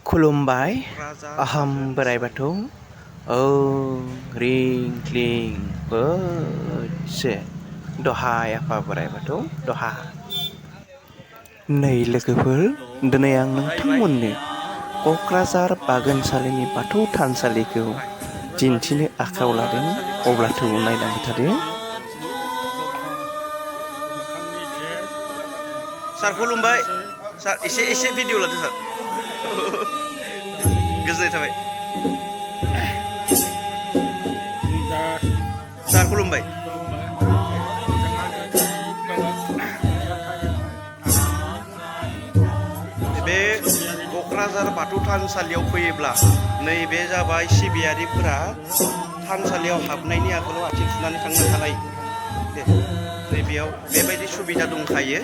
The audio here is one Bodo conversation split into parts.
खुलुमबाय अहम बोराइ बाथौ रिं क्लिं बोसे दहाय आफा बोराइ बाथौ दहा। नै लोगोफोर, दिनै आं नोंथांमोननो क'क्राझार बागानसालिनि बाथौ थानसालिखौ दिन्थिनो आखायाव लादों। अब्लाथ' नायलांबाय थादो। सार खुलुमबाय। सार एसे भिडिअ लादो सार। गोजोननाय थाबाय। सार खुलुमबाय। बे क'क्राझार बाथौ थानसालियाव फैयोब्ला नैबे जाबाय सिबियारिफोरा थानसालियाव हाबनायनि आगोलाव आथिं सुनानै थांनो हानाय। नैबेयाव बेबायदि सुबिदा दंखायो,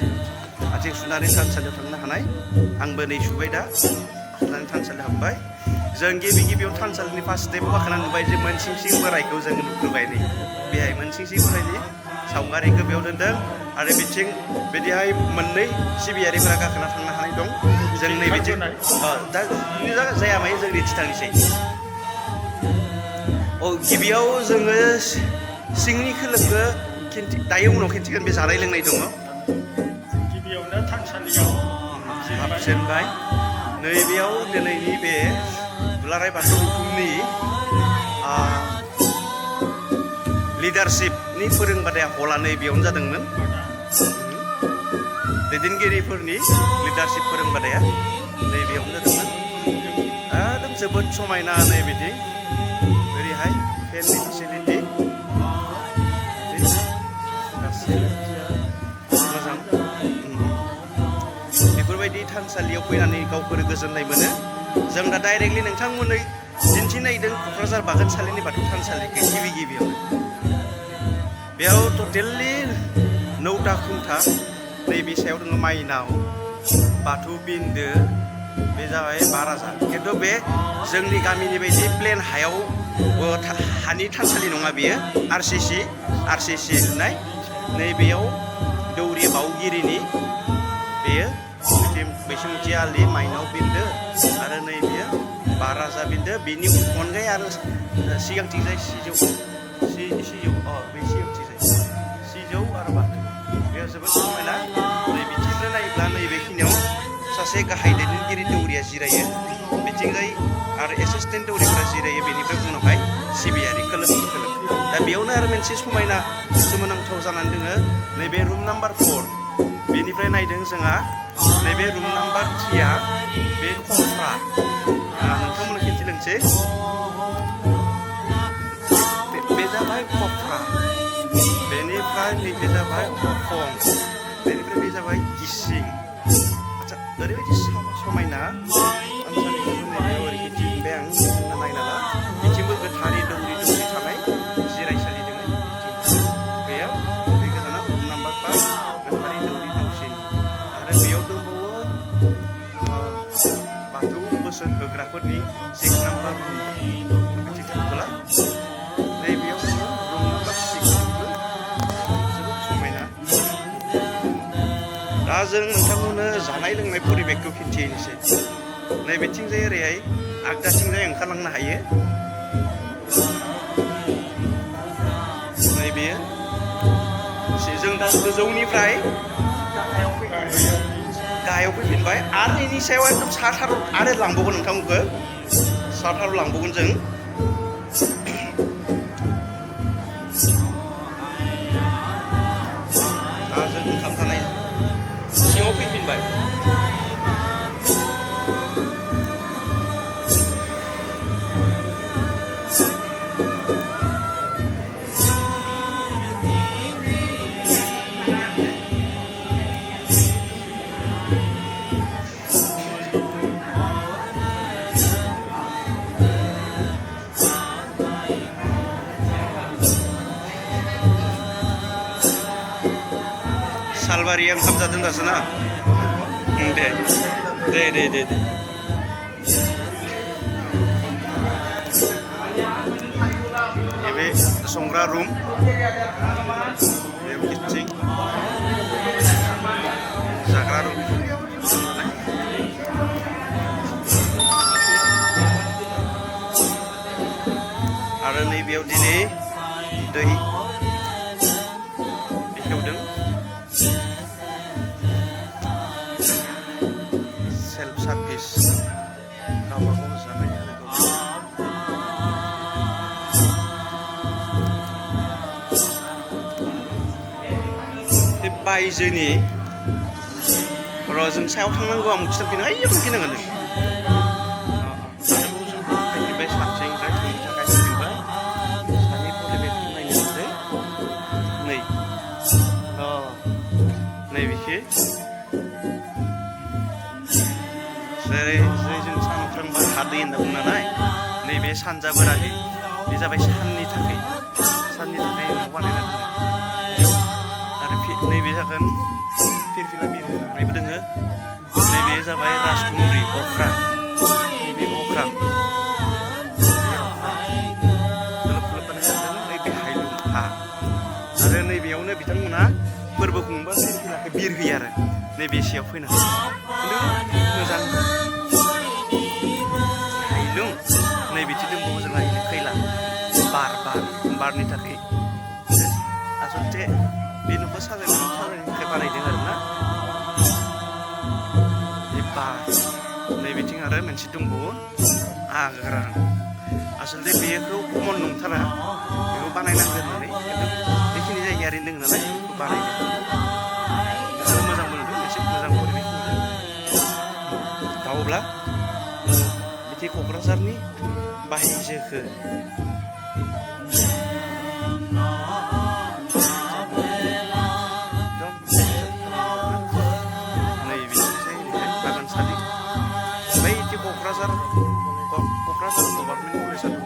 आथिं सुनानै थानसालियाव थांनो हानाय। आंबो नै सुबाय, दा सुनानै थानसालियाव हाबबाय। जों गिबियाव थानसालिनि फार्स्ट स्टेप गाखोना नुबाय जे मोनसिंसिं बोराइखौ जों नुग्रोबाय। नै बेहाय मोनसिंसिं बोराइनि सावगारिखौ बेयाव दोनदों आरो बिथिं बिदिहाय मोननै सिबियारिफोरा गाखोना थांनो हानाय दं। जों नैबेथिं दा जाया मायो जों रिथि थांनोसै। गिबियाव जोङो सिंनि खोलोबखौ दायो उनाव खिन्थिगोन। बे जानाय लोंनाय दङ। गिबियावनो थानसालियाव हाबजेनबाय। नैबेयाव दिनैनि बे दुलाराय बाथौ गौथुमनि लिडारशिपनि फोरोंबादाया हला नैबेयावनो जादोंमोन। दैदेनगिरिफोरनि लिडारशिप फोरोंबादाया नैबेयावनो जादोंमोन। एकदम जोबोद समायना। नैबिदि ओरैहाय फेननि फेसिलिटि मोजां। बेफोरबायदि थानसालियाव फैनानै गावफोर गोजोननाय मोनो। जों दा डाइरेक्टलि नोंथांमोननो दिन्थिनायदों क'क्राझार बागानसालिनि बाथौ थानसालिखौ गिबियावनो। बेयाव टटेलि 9टा खुन्था। नैबे सायाव दङ माइनाव, बाथौ बिन्दो। बे जाबाय 12,000। खिन्थु बे जोंनि गामिनि बायदि प्लेन हायाव हानि थानसालि नङा। बेयो आरसिसि लुनाय। नैबेयाव दौरि बावगिरिनि बेयो बैसोमुथि आलि, माइनाव बिन्दो आरो नैबेयो 12,000 बिन्दो। बेनि अनगायै आरो सिगांथिंजाय सिजौ आरो बाथौ। बेयाव जोबोद समायना। नैबिथिंनिफ्राय नायोब्ला नैबेखिनियाव सासे गाहाय दैदेनगिरि दौरिया जिरायो। बिथिंजाय आरो एसिसटेन्ट दौरिफोरा जिरायो। बेनिफ्राय उनावहाय सिबियारि खोलोब। दा बेयावनो आरो मोनसे समायना सोमोनांथाव जानानै दोङो नैबे रुम नाम्बार 4। बेनिफ्राय नायदों जोंहा नैबे रुम नाम्बार 3आ बे खफ्रा। नोंथांमोननो खिन्थिनोसै। बे जाबाय खफ्रा। बेनिफ्राय नैबे जाबाय अखं। बेनिफ्राय बे जाबाय इसिं। आदसा, ओरैबायदि समायना थानसालिखौ नैबेयाव ओरै गिदिंबाय आं नायना ला। बिथिंबो गोथारै दौरि थानाय जिरायसालि दङ। बेयाव बे गोजानाव रुम नाम्बार 5 गोथारै दौरि दौसिन। आरो बेयाव दंबावो बाथौ बोसोन होग्राफोरनि 6 नाम्बार रुम। बिथिं थांबोला नैबेयाव दङ रुम नाम्बार 6। जोबोद समायना। दा जों नोंथांमोननो जानाय लोंनाय परिबेकखौ खिन्थिनोसै। नैबेथिंजाय ओरैहाय आगदाथिंजाय ओंखारलांनो हायो। नैबेयो जों दा गोजौनिफ्राय गाहायाव फैफिनबाय आरो बेनि सायाव एकदम साथाराव आरो लांबावगोन नोंथांमोनखौ। साथाराव लांबावगोन जों। दा जों ओंखाम जानाय सिङाव फैफिनबाय। सालबारिया ओंखाम जादों दासो ना? दे। बे संग्रा रुम, बे किटचेन, जाग्रा रुम। आरो नैबेयाव दिनै दै बेखेवदों सेल्फ सार्भिस गावबा गाव जाबाय आरो बे बायजोनि र' जों सायाव थांनांगौ आं खिथाफिनो ओइ थांफिनांगोन फैबाय सानसेनिफ्राय थांनो थाखाय फैबाय सानि परिबेखखौ नायनो थाखाय नैबेखि जेरै जों सानफ्रोमबो हा दै होनना बुङो नालाय नैबे सानजा बोराखै बे जाबाय साननि थाखाय न' बानायना दोनो आरो नैबे जागोन फिरफिला बिर होनायबो दोङो नैबे जाबाय राजकुमारि अख्रां नैबे अख्रां खोलोब खोलोब बानायना दोनो नैबे हायलुम हा आरो नैबेयावनो बिथांमोना फोरबो खुंबा फिरफिलाखौ बिर होयो आरो नैबे एसेयाव फैनो खिन्थु मोजां हायलुम नैबेथि दंबावो जोंहा खैला बारनि थाखाय आसलथे बे न'खौ साजायनो थाखाय बानायदों आरोना बे बार नैबेथिं आरो मोनसे दंबावो आग्रां आसलथे बेखौ कमन नंथारा बेखौ बानायनांगोन होननानै खिन्थु बेखिनि जायगायारि दङ नालाय बेखौ बानायदों आरो मोजां मोनदों एसे मोजां परिबेख मोनदों दावब्ला बिदि क'क्राझारनि बायजोखो क'क्राझार गभार्नमेन्ट कलेजआ दङ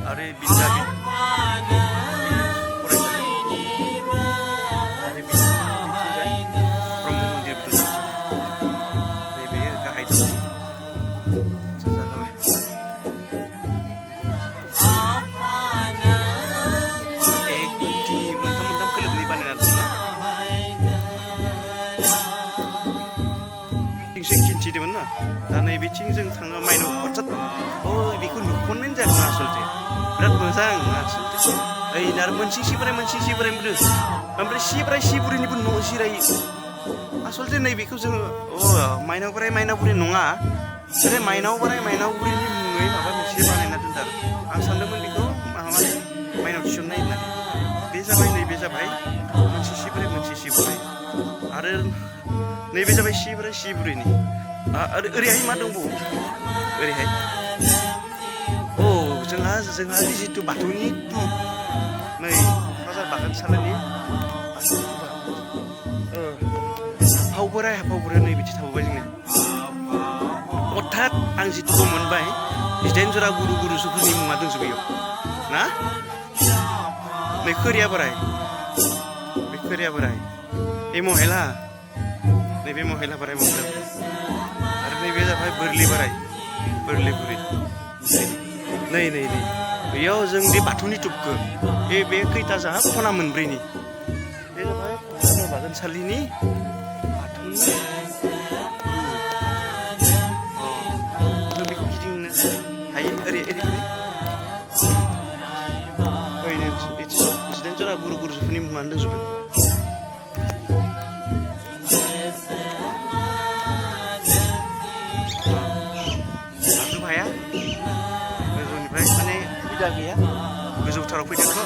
आरो बिद्यापीठ फरायसालि आरो बिथिंजाय ब्रह्म मन्दिरबो दङ नैबे गाहाय दङ मोनथाम खोलोबनि बानायना दङ खिन्थिदोंमोन ना दा नैबेथिं जों थाङो माइनाव हथात बेखौ नुख'नायानो जायाखै आसलथे बिराद मोजां आसलथे ओइ आरो मोनसे सिब्राय मोनदों ओमफ्राय सिबुरिनिबो न' जिरायो आसलथे नैबेखौ जोङो माइनाव बुरि नङा ओरै माइनाव बुरिनि मुङै माबा मोनसे बानायना दोनदों आरो आं सानदोंमोन बेखौ माइनाव थिसननाय होननानै नैबे जाबाय मोनसे सिबुरि आरो नैबे जाबाय सिबुरिनि आरो ओरैहाय मा दंबावो ओरैहाय जोंहा जितु बाथौनि नै क'क्राझार बागानसालिनि हाफाव बोराय नै बिदि थाबोबाय जोंनिया अर्थात आं जिथुखौ मोनबाय जिदाइन जरा गुरुफोरनि मुङा दंजोबो बेयाव ना नै खोरिया बोराय बे महिला नैबे महिला बोराय आरो नैबे जाबाय बोरलि बुरि नै बेयाव जोंनि बाथौनि टुपखो बे खैथा जाहा खना मोनब्रैनि बे जाबाय क'क्राझार बागानसालिनि बाथौनि जों बेखौ गिदिंनो हायो ओरै जिदाइन जरा गुरुफोरनि मुङानो दंजोबो गोजौनिफ्राय माने सुबिदा गैया गोजौथाराव फैदोंथ'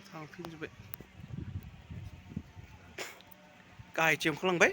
थांफिनजोब्बाय गाहायथिं ओंखारलांबाय